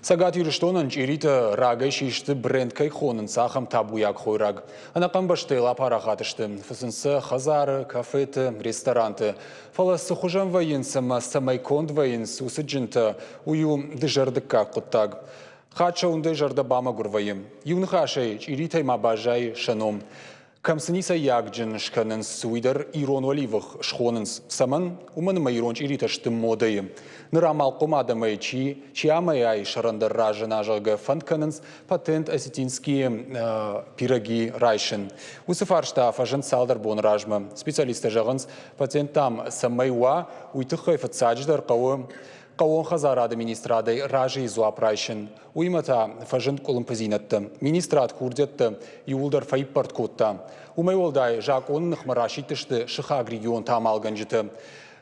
Цӕгат Ирыстонӕн чъиритӕ рагӕй систы бренд кӕй хонынц, ахӕм табуйаг хойраг. Ӕнӕхъӕн бӕстӕйыл апарахат сты, фыцынц сӕ хӕдзары, кафеты, ресторанты. Фӕлӕ цы хуызӕн вӕййынц ӕмӕ цӕмӕй конд вӕййынц уыцы джынтӕ, уый у дызӕрдыггаг хъуыддаг. Хатт сӕ уындӕй зӕрдӕ бамӕгуыр вӕййы. Иу ныхасӕй, чъиритӕй ма баззайы сӕ ном. Кӕм цы ницӕййагджын скӕнынц, уый дӕр ирон уӕливых схонынц. Цӕмӕн? Уымӕн ӕмӕ ирон чъиритӕ сты модӕйы. Ныр амалхъом адӕмӕй чи, чи амӕй-ай сӕрӕндӕр разына, зӕгъгӕ, фӕнд кӕнынц патент осетинские пироги райсын. Уыцы фарста фӕзынд цалдӕр боны размӕ. Специалисттӕ зӕгъынц, патент, дам, цӕмӕй уа, уый тыххӕй фыццаджыдӕр хъӕуы хъӕууон хӕдзарады министрадӕй разыйы дзуапп райсын. Уыимӕ та фӕзынд къуылымпыдзинӕдтӕ. Министрад курдиӕттӕ иууылдӕр фӕиппӕрд кодта. Уымӕй уӕлдай закъоны ныхмӕ расидтысты сыхаг регионты амалгӕнджытӕ.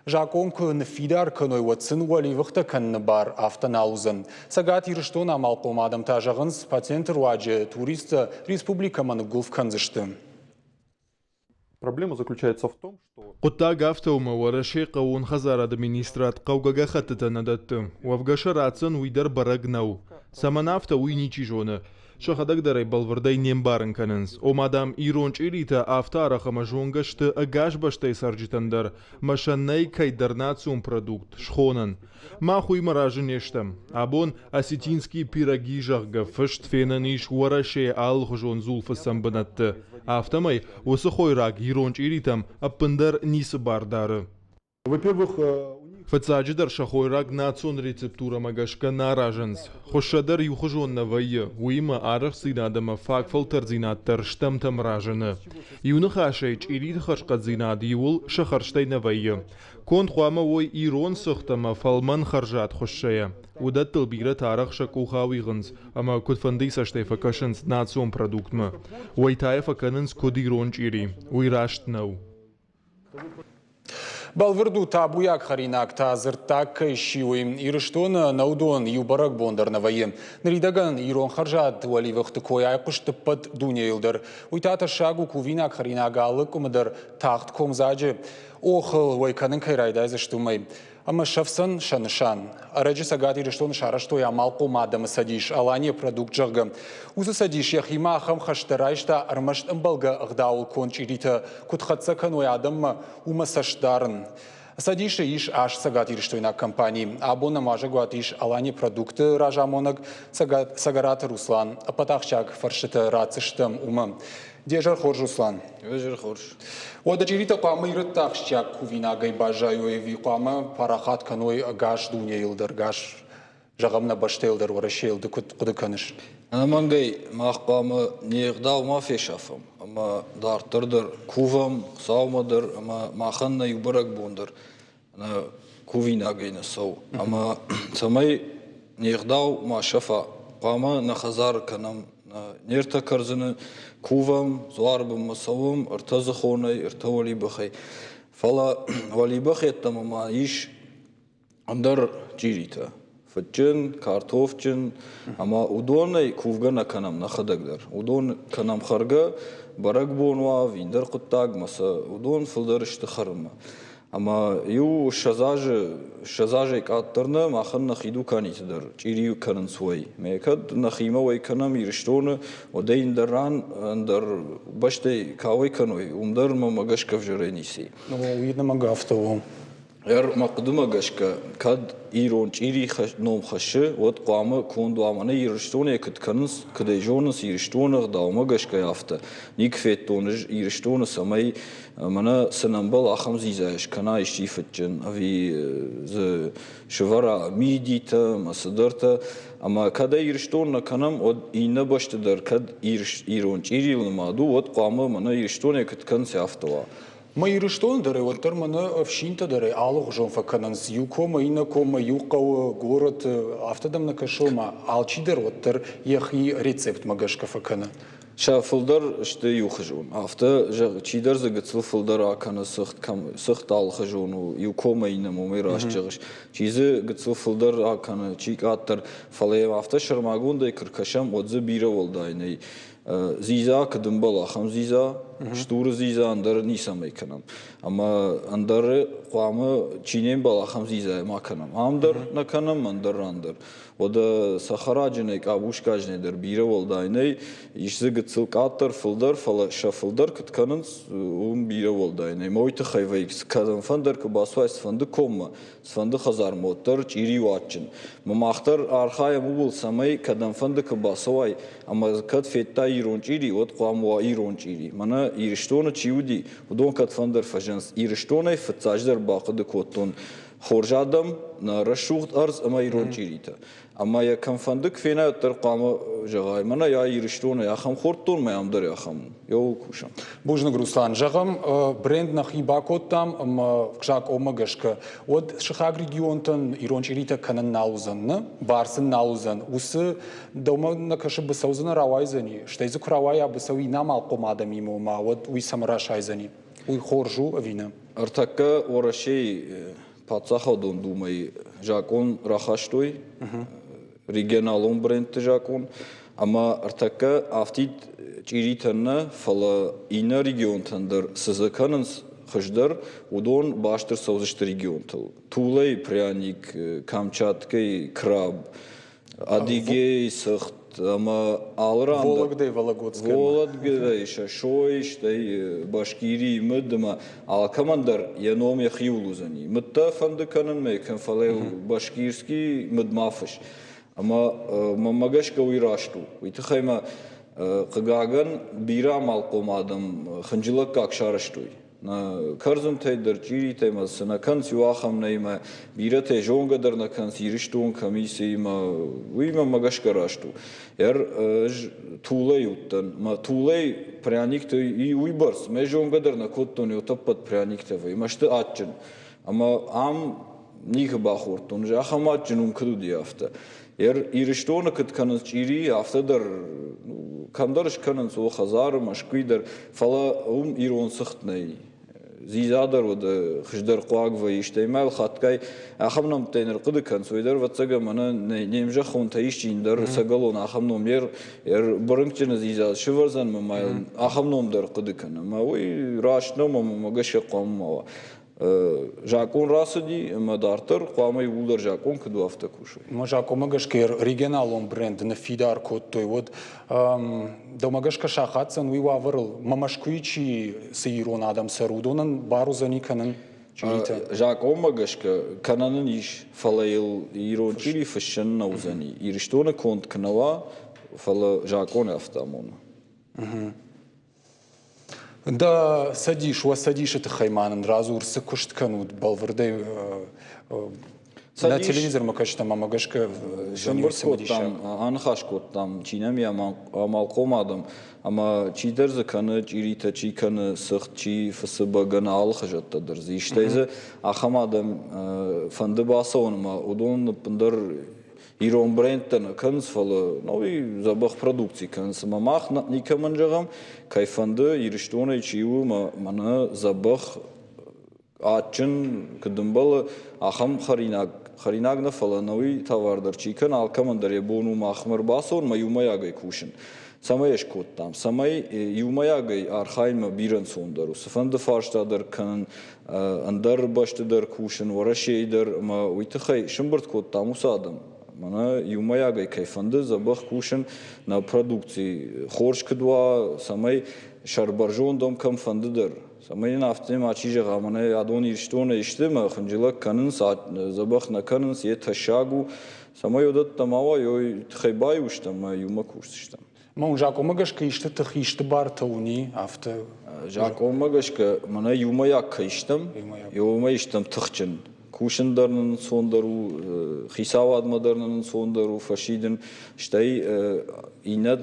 Закъон куы ныффидар кӕной, уӕд сын уӕливыхтӕ кӕныны бар афтӕ нал уыдзӕн. Цӕгат Ирыстоны амалхъом адӕм та зӕгъынц, патенты руаджы туристтӕ республикӕмӕ ныггуылф кӕндзысты. Проблема заключается в том, что Хъуыддаг афтӕ у, ӕмӕ Уӕрӕсейы хъӕууон хӕдзарады министрад хъӕугӕ гӕххӕттытӕ нӕ дӕтты. Уӕвгӕ сӕ ратдзӕн, уый дӕр бӕрӕг нӕу. Цӕмӕн афтӕ, уый ничи зоны. Сӕхӕдӕг дӕр ӕй бӕлвырдӕй не мбарын кӕнынц. Ома, дам, ирон чъиритӕ афтӕ арӕх ӕмӕ зонгӕ сты ӕгас бӕстӕйы цӕрджытӕн дӕр, ӕмӕ сӕ нӕй кӕйдӕр национ продукт схонӕн. Мах уыимӕ разы не стӕм. Абон «Осетинские пироги», зӕгъгӕ, фыст фенӕн ис Уӕрӕсейы алыхуызон дзулфыцӕн бынӕтты. Афтӕмӕй, уыцы хойраг ирон чъиритӕм ӕппындӕр ницы бар дары. Во-первых, Фыццаджыдӕр сӕ хойраг национ рецептурӕмӕ гӕсгӕ нӕ аразынц. Хуыссӕ дӕр иухуызон нӕ вӕййы, уыимӕ арӕхстдзинад ӕмӕ фаг фӕлтӕрддзинад дӕр стӕмтӕм разыны. Иу ныхасӕй, чъириты хӕрзхъӕддзинад иуыл сӕ хӕрзтӕй нӕ вӕййы. Конд хъуамӕ уой ирон цыхт ӕмӕ фӕлмӕн хӕрзад хуыссӕйӕ. Уыдӕттыл бирӕтӕ арӕх сӕ къух ауигъынц ӕмӕ куыдфӕндыйы цӕстӕй фӕкӕсынц национ продуктмӕ. Уӕй та йӕ фӕкӕнынц куыд ирон чъири. Уый раст нӕу. Бӕлвырд у, табуйаг хӕринаг та дзырддаг кӕй сси, уый. Ирыстоны ӕнӕуыдон иу бӕрӕгбон дӕр нӕ вӕййы. Ныридӕгӕн ирон хӕрзад уӕливыхты кой айхъуыст ӕппӕт дунейыл дӕр. Уый та тӕссаг у кувинаг хӕринаг алы къуымы дӕр тагъд комдзаджы охыл уӕй кӕнын кӕй райдайдзысты, уымӕй. Ӕмӕ сӕфдзӕн сӕ нысан. Ӕрӕджы Цӕгат Ирыстоны сарӕзтой амалхъом адӕмы цӕдис «Алания продукт», зӕгъгӕ. Уыцы цӕдис йӕхимӕ ахӕм хӕстӕ райста ӕрмӕст ӕмбӕлгӕ ӕгъдауыл конд чъиритӕ куыд хӕццӕ кӕной адӕммӕ, уымӕ цӕст дарын. Цӕдисы ис аст цӕгатирыстойнаг компани. Абон нӕм уазӕгуат ис «Алания продукт»-ы разамонӕг Цӕгӕраты Руслан. Ӕппӕт ахсджиаг фӕрстытӕ ратдзыстӕм уымӕ. Де зӕр хорз, Руслан. Изӕр хорз. Уӕдӕ чъиритӕ хъуамӕ ирӕтты ахсджиаг кувинагӕй баззайой ӕви хъуамӕ парахат кӕной ӕгас дунейыл дӕр, ӕгас, зӕгъӕм, нӕ бӕстӕйыл дӕр, Уӕрӕсейыл ды куыд хъуыды кӕныс? Ӕнӕмӕнгӕй мах хъуамӕ не гъдау ма фесафӕм ӕмӕ дарддӕр дӕр кувӕм Хуыцаумӕ дӕр ӕмӕ махӕн нӕ иу бӕрӕгбон дӕр нӕ кувинагӕй нӕ цӕуы. Ӕмӕ цӕмӕй не гъдау ма сӕфа, хъуамӕ нӕ хӕдзары кӕнӕм не ртӕ кӕрдзыны, кувӕм, дзуары бынмӕ цӕуӕм ӕртӕ дзыхонӕй, ӕртӕ уӕлибӕхӕй. Фӕлӕ уӕлибӕх йеддӕмӕ ма ис ӕндӕр чъиритӕ фыдджын, картофджын ӕмӕ уыдонӕй кувгӕ нӕ кӕнӕм нӕхӕдӕг дӕр. Уыдон кӕнӕм хӕргӕ, бӕрӕгбон уа ӕви ӕндӕр хъуыддагмӕ сӕ уыдон фылдӕр сты хӕрынмӕ. Ӕмӕ иу 20 азы, 20 азӕй къаддӕр нӕ, махӕн нӕхи дуканиты дӕр чъири кӕнынц уӕй. Мӕ кӕд нӕхимӕ уӕй кӕнӕм Ирыстоны, уӕд ӕй ӕндӕр ран, ӕндӕр бӕстӕй ка уӕй кӕной, уым дӕр мӕмӕ гӕсгӕ ӕвзӕрӕй ницы и. Уый нӕмӕг афтӕ у. Мӕ хъуыдымӕ гӕсгӕ, кӕд ирон чъири ном хӕссы, уӕд хъуамӕ конд уа, мӕнӕ Ирыстонӕй куыд кӕнынц, куыд ӕй зонынц Ирыстоны ӕгъдаумӕ гӕсгӕ афтӕ. Никуы федтон ӕз Ирыстоны, цӕмӕй мӕнӕ цы нӕ ӕмбӕлы, ахӕм дзидзайӕ скӕна исчи фыдджын, ӕви дзы сывӕра мидитӕ ӕмӕ цыдӕртӕ. Ӕмӕ кӕд ӕй Ирыстон нӕ кӕнӕм, уӕд иннӕ бӕсты дӕр кӕд ирон чъирийыл нымад у, уӕд хъуамӕ мӕнӕ Ирыстонӕй куыд кӕнынц, афтӕ уа. Мӕ Ирыстоны дӕр уӕддӕр мӕнӕ ӕфсинтӕ дӕр алыгъуызон фӕкӕнынц иу коммӕ, иннӕ коммӕ, иу хъӕуы, горӕты, афтӕ дӕм нӕ кӕсы, ома алчидӕр уӕддӕр йӕхи рецептмӕ гӕсгӕ фӕкӕны. Сӕ фылдӕр сты иухуызон. Афтӕ, зӕгъ, чидӕр дзы гыццыл фылдӕр акӕны цыхт, кӕм цыхт алыхуызон у, иу коммӕ иннӕмӕ уымӕй раст зӕгъыс. Чи дзы гыццыл фылдӕр акӕны, чи къаддӕр. Фӕлӕ йӕм афтӕ сӕрмагондӕй куы ркӕсӕм, уӕд дзы бирӕ уӕлдай нӕй. Дзидза куыд ӕмбӕлы, ахӕм дзидза. Стуры дзидза ӕндӕр ницӕмӕй кӕнӕм. Ӕмӕ ӕндӕры хъуамӕ чи не мбӕлы, ахӕм дзидзайӕ ма кӕнӕм. Ам дӕр нӕ кӕнӕм, ӕндӕр ран дӕр. Уӕдӕ цӕхӕраджынӕй, къабускаджынӕй дӕр бирӕ уӕлдай нӕй. Ис дзы гыццыл къаддӕр, фылдӕр, фӕлӕ сӕ фылдӕр куыд кӕнынц, уым бирӕ уӕлдай нӕй. Мӕ уый тыххӕй вӕййы, кӕдӕмфӕндӕр куы бацуай, цыфӕнды коммӕ, цыфӕнды хӕдзармӕ, уӕддӕр чъири у адджын. Мах дӕр архайӕм ууыл, цӕмӕй кӕдӕмфӕнды куы бацӕуай ӕмӕ кӕд федтай ирон чъири, уӕд хъуамӕ уа ирон чъири. Мӕнӕ Ирыстоны чи уыди, уыдон кӕдфӕндӕр фӕзынынц. Ирыстонӕй фыццаджыдӕр бахъуыды кодтон хорз адӕм, нӕ рӕсугъд ӕрдз ӕмӕ ирон чъиритӕ. Ӕмӕ йӕ кӕмфӕнды куы фенай, уӕддӕр хъуамӕ зӕгъай, мӕнӕ йӕ Ирыстонӕй ахӕм хордтон, мӕ ам дӕр ахӕм у. Еуыл кусӕм. Бузныг, Руслан. Зӕгъӕм, бренд нӕхи бакодтам ӕмӕ закъонмӕ гӕсгӕ, уӕд сыхаг регионтӕн ирон чъиритӕ кӕнын нал уыдзӕн, нӕ? Бар сын нал уыдзӕн. Уыцы дӕумӕ нӕ кӕсы быцӕу дзы нӕ рауайдзӕни, стӕй дзы куы рауайа быцӕу иннӕ амалхъом адӕмимӕ, ома, уӕд уый цӕмӕ расайдзӕни? Уый хорз у ӕви нӕ? Ӕртӕккӕ Уӕрӕсейы Паддзахадон Думӕйы закъон рахастой, регионалон брендты закъон, ӕмӕ ӕртӕккӕ афтид чъиритӕн нӕ, фӕлӕ иннӕ регионтӕн дӕр цы дзы кӕнынц хуыздӕр, уыдон баст ӕрцӕудзысты регионтыл. Тулӕйы пряник, Камчаткӕйы краб, Адыгейы цыхт ӕмӕ алы ран Вологдӕй Вологодскӕй. Вологдӕй сой, стӕй Башкирийы мыд ӕмӕ алкӕмӕн дӕр йӕ ном йӕхиуыл уыдзӕни. Мыдтӕ фӕнды кӕнынмӕ кӕн, фӕлӕ башкирский мыд ма фысс. Ӕмӕ мӕнмӕ гӕсгӕ уый раст у. Уый тыххӕй мӕ хъыгагӕн бирӕ амалхъом адӕм хынджылӕггаг сарӕзтой. Кӕрдзынтӕй дӕр, чъиритӕй ма цы нӕ кӕнынц, иу ахӕм нӕй ӕмӕ бирӕтӕ зонгӕ дӕр нӕ кӕнынц, Ирыстон кӕм ис, ӕмӕ уый мӕнмӕ гӕсгӕ раст у. Ӕз Тулӕй уыдтӕн, мӕ Тулӕй пряникты уыйбӕрц мӕ зонгӕ дӕр нӕ кодтон, утӕппӕт пряниктӕ вӕййы, мӕ сты адджын. Ӕмӕ ам никуы бахордтон, ахӕм адджын уым куыд уыди, афтӕ. Ирыстоны куыд кӕнынц чъири, афтӕ дӕр кӕмдӕр скӕнынц, о хӕдзары, Мӕскуыйы дӕр, фӕлӕ уым ирон цыхт нӕй. Дзидза дӕр уӕд хуыздӕр хъуаг вӕййы, стӕй ма йыл хатгай ахӕм нӕмттӕй ныр хъуыды кӕнынц, уый дӕр, ӕвӕццӕгӕн, мӕнӕ не мзӕххонтӕ исчи ӕндӕр ӕцӕгӕлон ахӕм ном не бырынкъджыны дзидза сывӕрдзӕн ӕмӕ ма йыл ахӕм ном дӕр хъуыды кӕны. Ӕмӕ уый раст нӕу, мӕнмӕ гӕсгӕ хъуамӕ ма уа. Закъон рацыди ӕмӕ дарддӕр хъуамӕ иууылдӕр закъон куыд у, афтӕ кусой. Мӕ закъонмӕ гӕсгӕ регионалон бренд ныффидар кодтой, уӕд дӕумӕ гӕсгӕ сахатдзӕн уый уавӕрыл, мӕ Мӕскуыйы чи цы ирон адӕм цӕры, уыдонӕн бар уыдзӕни кӕнын чъиритӕ? Закъонмӕ гӕсгӕ кӕнӕн ын ис, фӕлӕ йыл ирон чъири фыссӕн нӕ уыдзӕни. Ирыстоны конд куы нӕ уа, фӕлӕ закъон афтӕ амоны. Дӕ цӕдис, уӕ цӕдисы тыххӕй ма нын радзур, цы куыст кӕнут бӕлвырдӕй нӕ телевизормӕ кӕстӕм ӕмӕ гӕсгӕ сӕмбырд кодтам, аныхас кодтам, чи нӕм йӕ амалхъом адӕм, ӕмӕ чидӕр дзы кӕны чъиритӕ, чи кӕны цыхт, чи фыцы бӕгӕны, алы хызӕттӕ дӕр дзы. Стӕй дзы ахӕм адӕм фӕнды бацӕуын ӕмӕ уыдон ӕппындӕр ирон брендтӕ нӕ кӕнынц, фӕлӕ уый дзӕбӕх продукци кӕнынц. Ӕмӕ мах никӕмӕн зӕгъӕм, кӕй фӕнды, Ирыстонӕй чи у, мӕнӕ дзӕбӕх, адджын, куыд ӕмбӕлы, ахӕм хӕринаг, хӕринаг нӕ, фӕлӕ ӕнӕуи товар дӕр чи кӕны, алкӕмӕн дӕр йӕ бон у махмӕ ӕрбацӕуын ӕмӕ иумӕйагӕй кусын. Цӕмӕй ӕз кодтам? Цӕмӕй иумӕйагӕй архайынмӕ бирӕ ӕнцондӕр у. Цыфӕнды фарста дӕр кӕнын, ӕндӕр бӕсты дӕр кусын, Уӕрӕсейы дӕр ӕмӕ уый тыххӕй сымбырд кодтам уыцы адӕм. Мӕнӕ иумӕйагӕй кӕй фӕнды дзӕбӕх кусын, нӕ продукци хорз куыд уа, цӕмӕй сӕрбӕрзонд уӕм кӕм фӕнды дӕр. Цӕмӕй нын афтӕ мачи зӕгъа, мӕнӕ адон Ирыстонӕй сты ӕмӕ хынджылӕг кӕнынц, дзӕбӕх нӕ кӕнынц, йе тӕссаг у. Цӕмӕй уыдӕттӕ ма уа, уый тыххӕй баиу стӕм ӕмӕ иумӕ кусдзыстӕм. Мӕ закъонмӕ гӕсгӕ исты тых, исты бартӕ уыни, афтӕ? Закъонмӕ гӕсгӕ мӕнӕ иумӕйаг кӕй стӕм, иумӕ стӕм тыхджын. Кусын дӕр нын ӕнцондӕр у, хицауадмӕ дӕр нын ӕнцондӕр у фӕсидын, стӕй иннӕ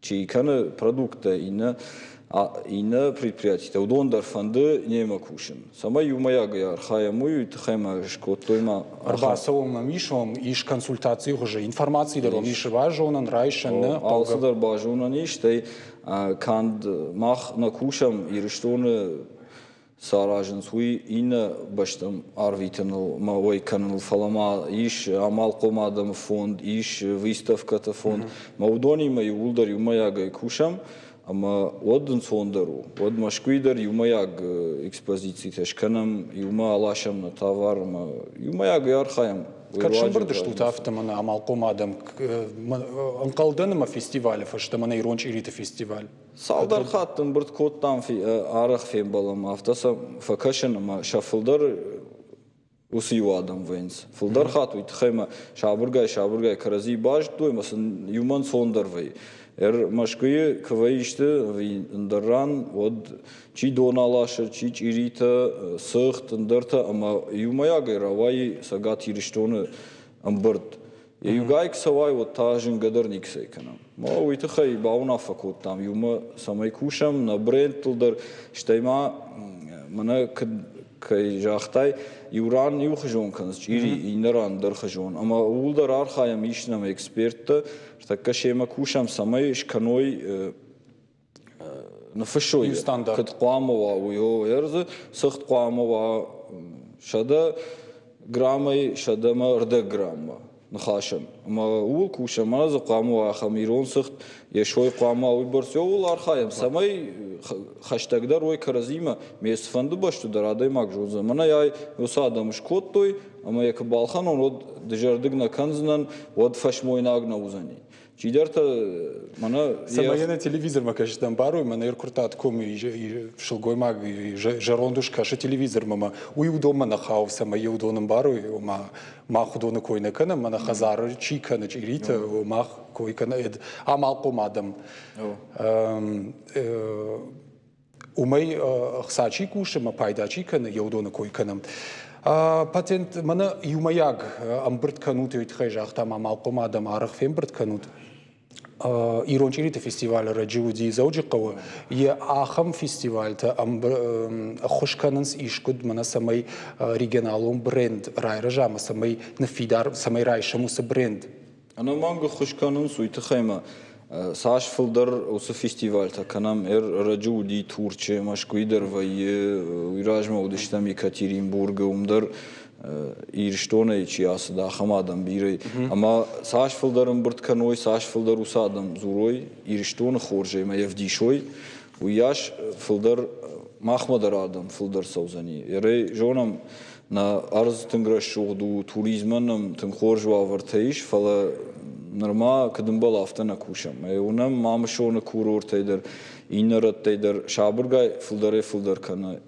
чи кӕны продукттӕ, иннӕ предприятитӕ, уыдон дӕр фӕнды немӕ кусын. Цӕмӕй иумӕйагӕй архайӕм, уый тыххӕй ма скодтой ма. Ӕрбацӕуӕм мӕм ис, ом ис консультацийы хуызы, информаци дӕр ом ис базонӕн, райсӕн, нӕ хъӕугӕ. Алцыдӕр базонӕн ис, стӕй канд мах нӕ кусӕм Ирыстоны цы аразынц, уый иннӕ бӕстӕм арвитыныл ӕмӕ уӕй кӕныныл, фӕлӕ ма ис амалхъом адӕмы фонд, ис выставкӕты фонд. Мӕ уыдонимӕ иууылдӕр иумӕйагӕй кусӕм. Ӕмӕ уӕд ӕнцондӕр у. Уӕд Мӕскуыйы дӕр иумӕйаг экспозицитӕ скӕнӕм, иумӕ аласӕм нӕ товар ӕмӕ иумӕйагӕй архайӕм. Кӕд сӕмбырд стут афтӕ мӕнӕ амалхъом адӕм, ӕнхъӕлдӕн ӕмӕ фестивалы фӕстӕ мӕнӕ ирон чъириты фестиваль? Цалдӕр хатты ӕмбырд кодтам, арӕх фембӕлӕм, афтӕ сӕ фӕкӕсын ӕмӕ сӕ фылдӕр уыцы иу адӕм вӕййынц. Фылдӕр хатт уый тыххӕй мӕ сабыргай-сабыргай кӕрӕдзи базыдтой ӕмӕ сын иумӕ ӕнцондӕр вӕййы. Мӕскуыйы куы вӕййы исты ӕви ӕндӕр ран, уӕд чи дон аласы, чи чъиритӕ, цыхт, ӕндӕртӕ ӕмӕ иумӕйагӕй рауайы Цӕгат Ирыстоны ӕмбырд. Иугай куы цӕуай, уӕд та зынгӕ дӕр никӕцӕй кӕнӕм. Ма уый тыххӕй бауынаффӕ кодтам иумӕ, цӕмӕй кусӕм нӕ брендтыл дӕр, стӕй ма мӕнӕ куыд кӕй загътай, иу ран иухуызон кӕнынц чъири, иннӕ ран дӕр хызон. Ӕмӕ ууыл дӕр архайӕм, ис нӕм эксперттӕ, ныртӕккӕ семӕ кусӕм, цӕмӕй скӕной ныффыссой, куыд хъуамӕ уа, уый ӕрдзы цыхт хъуамӕ уа 100 граммӕй сӕдӕмӕ рдӕг граммӕ ныхасӕн. Ӕмӕ ууыл кусӕм, ӕмӕ дзы хъуамӕ уа ахӕм ирон цыхт, йӕ сой хъуамӕ уыйбӕрц ууыл архайӕм, цӕмӕй хӕстӕгдӕр уой кӕрӕдзимӕ. Ме цыфӕнды бӕсты дӕр адӕймаг зондзӕн. Мӕнӕ ай уыцы адӕм скодтой, ӕмӕ йӕ куы балхӕнон, уӕд дызӕрдыг нӕ кӕндзынӕн, уӕд фӕсмойнаг нӕ уыдзӕни. Чидӕртӕ мӕнӕ... Цӕмӕй нӕ телевизормӕ кӕсыс, ӕмбарой, мӕнӕ ӕркуырдтат комы сылгоймаг зӕронд ус кӕсы телевизормӕ мӕ уый уыдонмӕ нӕ хауы, цӕмӕй йӕ уыдон ӕмбарой, ома мах уыдоны кой нӕ кӕнӕм, мӕнӕ хӕдзары чи кӕны чъиритӕ, мах кой кӕнӕ амалхъом адӕм. Уымӕй ӕхца чи кусы ӕмӕ пайда чи кӕны, йӕ уыдоны кой кӕнӕм. Патент мӕнӕ иумӕйаг ӕмбырд кӕнут, уый тыххӕй загътам, амалхъом адӕм арӕх фембырд кӕнут. Ирон чъириты фестивалы рӕджы уыди Дзӕуджыхъӕуы. Йӕ ахӕм фестивальтӕ ӕххуыс кӕнынц искуыд, мӕнӕ цӕмӕй регионалон бренд райрӕза ӕмӕ цӕмӕй ныффидар, цӕмӕй райсӕм уыцы бренд. Ӕнӕмӕнг ӕххуыс кӕнынц уый тыххӕй ӕмӕ цас фылдӕр уыцы фестивальтӕ кӕнӕм, ӕрӕджы уыди Турчы, Мӕскуыйы дӕр вӕййы, уый размӕ уыдыстӕм Екатеринбургы, уым дӕр Ирыстонӕй чи ацыд, ахӕм адӕм бирӕ. Ӕмӕ цас фылдӕр ӕмбырд кӕной, цас фылдӕр уыцы адӕм дзурой Ирыстоны хорзӕй ӕмӕ йӕ вдисой, уыйас фылдӕр махмӕ дӕр адӕм фылдӕр цӕудзӕни. Ерӕй зонӕм, нӕ ӕрдз тынг рӕсугъд у, туризмӕн нӕм тынг хорз уавӕртӕ ис, фӕлӕ нырма куыд ӕмбӕлы, афтӕ нӕ кусӕм. Уынӕм Мамысоны курортӕй дӕр, иннӕ рӕттӕй дӕр сабыргай фылдӕрӕй-фылдӕр кӕны.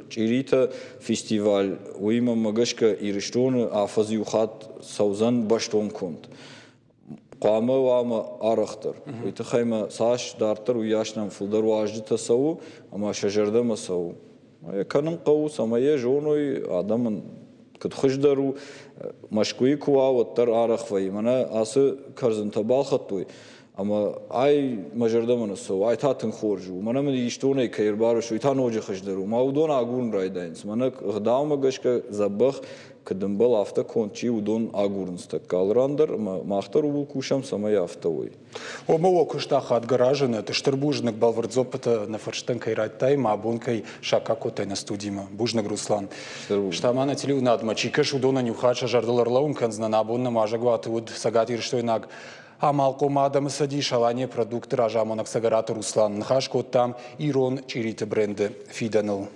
Чъиритӕ фестиваль, уыимӕ мӕ гӕсгӕ Ирыстоны афӕдз иу хатт цӕудзӕн бӕстон конд. Хъуамӕ уа ӕмӕ арӕхдӕр. Уый тыххӕй мӕ цас дарддӕр, уыйас нӕм фылдӕр уазджытӕ цӕуы ӕмӕ сӕ зӕрдӕмӕ цӕуы. Йӕ кӕнын хъӕуы, цӕмӕй йӕ зоной, адӕмӕн куыд хуыздӕр у. Мӕскуыйы куы уа, уӕддӕр арӕх вӕййы. Мӕнӕ ацы кӕрдзынтӕ балхӕдтой, ӕмӕ ай мӕ зӕрдӕмӕ нӕ цӕуы, ай та тынг хорз у. Мӕнӕ мын Ирыстонӕй кӕй ӕрбарвыстой, уый та ноджы хуыздӕр у. Мӕ уыдон агурын райдайынц. Мӕнӕ ӕгъдаумӕ гӕсгӕ дзӕбӕх куыд ӕмбӕлы, афтӕ конд чи, уыдон агурынц тӕккӕ алы ран дӕр, ӕмӕ мах дӕр ууыл кусӕм, цӕмӕй афтӕ уой. Ома уӕ куыст ахадгӕ разынӕд. Стыр бузныг бӕлвырд дзуаппытӕ нӕ фӕрстӕн кӕй радтай, мӕ абон кӕй саккаг кодтай нӕ студимӕ. Бузныг, Руслан. Стӕй ма нӕ телеуынадмӕ чи кӕсы, уыдонӕн иу хатт сӕ зӕрдыл ӕрлӕууын кӕндзынӕн, абон нӕм уазӕгуаты уыд цӕгатирыстойнаг амалхъом адӕмы цӕдис Алания продукты разамонӕг Цӕгӕраты Руслан. Ныхас кодтам ирон чъириты бренды фидӕныл.